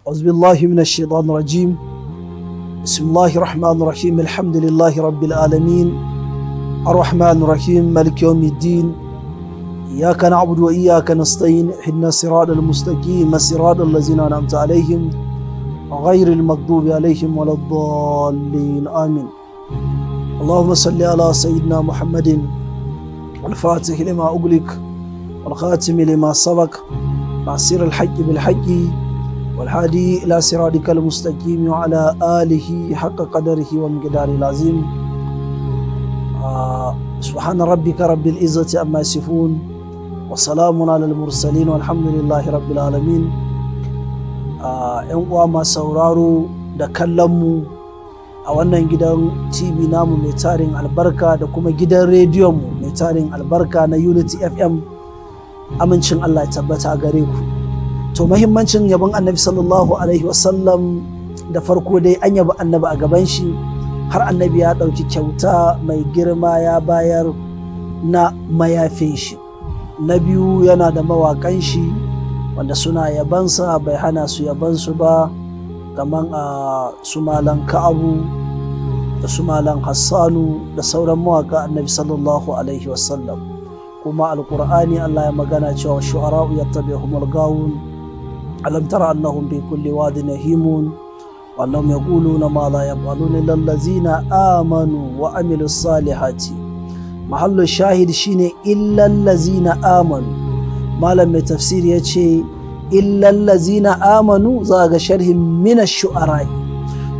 أعوذ بالله من الشيطان الرجيم. بسم الله الرحمن الرحيم. الحمد لله رب العالمين، الرحمن الرحيم، مالك يوم الدين. إياك نعبد وإياك نستعين، اهدنا الصراط المستقيم، صراط الذين أنعمت عليهم غير المغضوب عليهم ولا الضالين، آمين. اللهم صل على سيدنا محمد الفاتح لما أغلق والخاتم لما سبق، ناصر الحق بالحق والهادي إلى صراطك المستقيم، وعلى آله حق قدره ومقداره العظيم. سبحان ربك رب العزة عما يصفون، وسلام على المرسلين، والحمد لله رب العالمين. ‘Yan uwa masu sauraro da kallonmu a wannan gidan TV namu mai tarin albarka da kuma gidan rediyonmu mai tarin albarka na Unity FM, amincin Allah ya tabbata a gare ku. To, mahimmancin yabon Annabi sallallahu alaihi wasallam, da farko dai an yabi Annabi a gaban shi, har Annabi ya ɗauki kyauta mai girma ya bayar na mayafin shi. Na biyu, yana da mawaƙan shi wanda suna yabansa, bai hana su yabansu ba, kamar a su Malam Ka'abu da su Malam Hassanu da sauran mawaƙa Annabi sallallahu alaihi wasallam. Kuma Alƙur'ani, Allah ya magana cewa shu'ara'u yattabi'uhumul gawun, alam tara annahum fi kulli wadin yahimun wa annahum yaquluna ma la yaf'aluna illa allazina amanu wa amilus salihati. Mahallu shahid shine illa allazina amanu. Malam mai tafsiri ya ce illa allazina amanu, za ga sharhin mina shu'ara'i.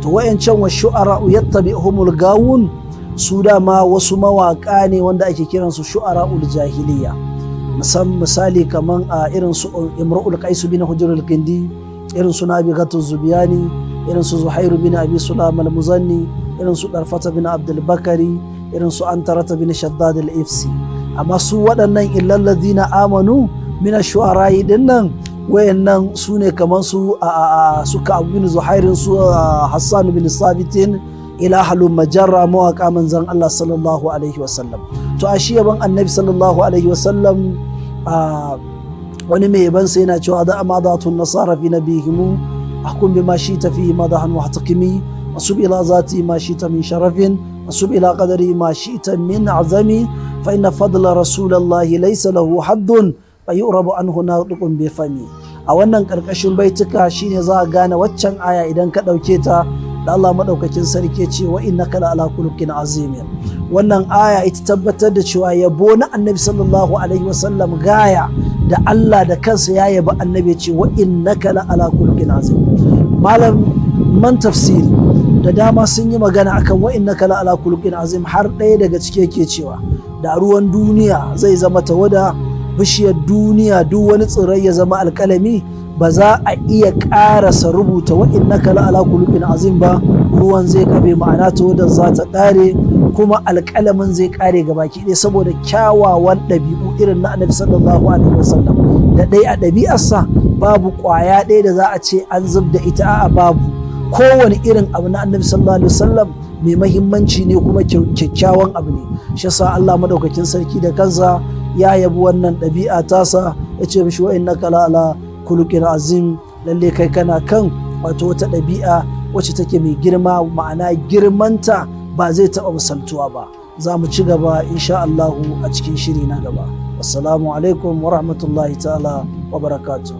To, wayancan wa shu'ara'u yattabi'uhumul gawun, su dama wasu mawaƙa ne wanda ake kiransu shu'ara'ul jahiliya. Misali kaman a irin su Imru'ul Qais bin Hujr al-Kindi, irin su Nabigatu Zubiyani, irin su Zuhairu bin Abi Sulam al-Muzanni, irin su Darfata bin Abdul Bakari, irin su Antarata bin Shaddad al-Ifsi. Amma su waɗannan illal ladina amanu min ash-shu'ara'i dinnan, wayannan su ne kaman su suka Abu bin Zuhairin, su Hassan bin Sabitin, ila halun majarra, mawaƙa manzon Allah sallallahu alaihi wasallam. To, a shi yaban Annabi sallallahu alaihi wasallam, wani mai yaban sai yana cewa da amadatu nasara fi nabihimu ahkum bima shita fihi madahan wa hatakimi, wasub ila zati ma shita min sharafin, wasub ila qadari ma shita min azami, fa inna fadla rasulallahi laysa lahu haddun fa yu'rabu anhu natiqun bi fami. A wannan karkashin baituka shine za a gane waccan aya idan ka dauke ta da Allah madaukakin sarki ce wa innaka la ala khuluqin azimin. Wannan aya ita tabbatar da cewa yabo na Annabi sallallahu alaihi wasallam gaya da Allah da kansa ya yabi Annabi, ce wa innaka la ala khuluqin azim. Malam man tafsiri da dama sun yi magana akan wa innaka la ala khuluqin azim, har ɗaya daga ciki yake cewa da ruwan duniya zai zama tawada, bishiyar duniya, duk wani tsirrai ya zama alƙalami, ba za a iya ƙarasa rubuta wa innaka la ala khuluqin azim ba. Ruwan zai kafe, ma'ana tawadar za ta ƙare, kuma alƙalamin zai ƙare gabaki ɗaya, saboda kyawawan ɗabi'u irin na Annabi sallallahu alaihi wasallam da ɗaya a ɗabi'arsa babu ƙwaya ɗaya da za a ce an zub da ita. A'a, babu. Kowane irin abu na Annabi sallallahu alaihi wasallam mai mahimmanci ne kuma kyakkyawan abu ne. Shi yasa Allah madaukakin sarki da kansa ya yabi wannan ɗabi'a tasa, ya ce mishi wa innaka la ala khuluqin azim, lalle kai kana kan wato wata ɗabi'a wacce take mai girma, ma'ana girmanta ba zai taɓa misaltuwa ba. Za mu ci gaba insha Allahu a cikin shiri na gaba. Assalamu alaikum wa rahmatullahi ta'ala wa barakatuh.